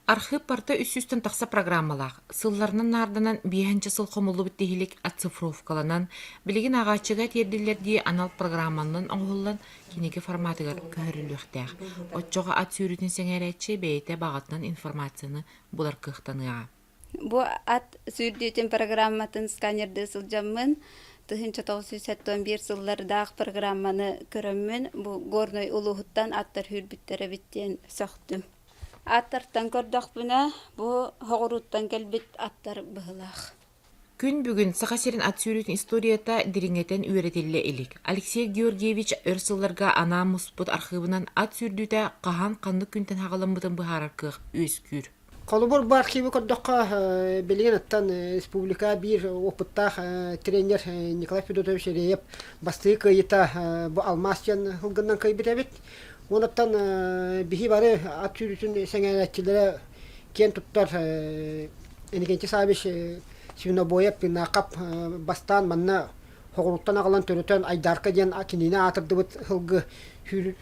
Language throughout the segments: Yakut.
Архыып барыта үс сүүстэн тахса программалаах, сылларынан наарданан биэһинчэ сыл хомуллубут тиһилик оцифровкаланан, билигин ааҕааччыга тиэрдиллэрдии анал программанан оҥоһуллан кинигэ форматыгар көһөрүллүөхтээх. Оччоҕо ат сүүрүүтүн сэҥээрээччи бэйэтэ баҕатынан информацияны булар кыахтаныаҕа. Бу ат сүүрдүүтүн программатын сканердыы сылдьаммын, 1971 сыллардаах программаны көрөммүн, бу Горнай улууһуттан аттар сүүрбүттэр эбит диэн сөхтүм. Аттартан көрдөхпүнэ, бу соҕурууттан кэлбит аттар быһыылаах. Күн бүгүн Саха сирин ат сүүрүүтүн историята дириҥэтэн үөрэтиллэ илик. Алексей Георгиевич өр сылларга анаан муспут архыыбынан ат сүүрдүүтэ хаһан ханнык күнтэн хаҕаламмытын быһаарар кыах үөскүүр. Холобур, бу архивы көрдөххө, билигин оттон республика биир опыттаах тренер Николай Федотович Реев бастакы кыайыыта бу алмаас диэн сылгыннан кыайбыт эбит. Онуттан биһи бары ат сүүрүүтүн сэҥээрээччилэрэ киэн туттар Иннокентий Саввич Свинобоев Пинакап бастаан манна соҕурууттан аҕалан төрөтөн Айдарка диэн кинини аатырдыбыт сылгы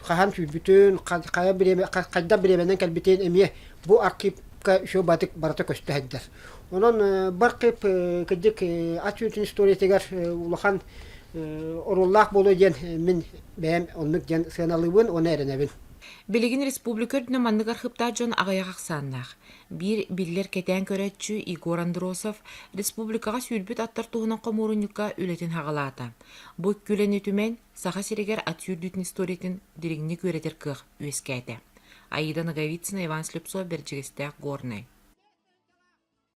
хаһан сүүрбүтүн, хайа бириэмэ хайдах бириэмэнэн кэлбитин эмиэ бу архивка үчүгэй батык барыта көстө сылдьар. Онон бу архив кырдьык ат сүүрүүтүн историятыгар улахан оруоллаах буолуо диэн мин бэйэм оннук диэн сыаналыыбын уонна эрэнэбин. Билигин республика үрдүнэн маннык архыыптаах дьон аҕыйах ахсааннаах. Биир биллэр кэтээн көрөөччү Егор Андросов республикаҕа сүүрбүт аттар туһунан хомуурунньукка үлэтин саҕалаата. Бу үлэни түмэн, Саха сиригэр ат сүүрдүүтүн историятын дириҥник үөрэтэр кыах үөскээтэ. Аида Ноговицына, Иван Слепцов, Бэрдьигэстээх, Горнай.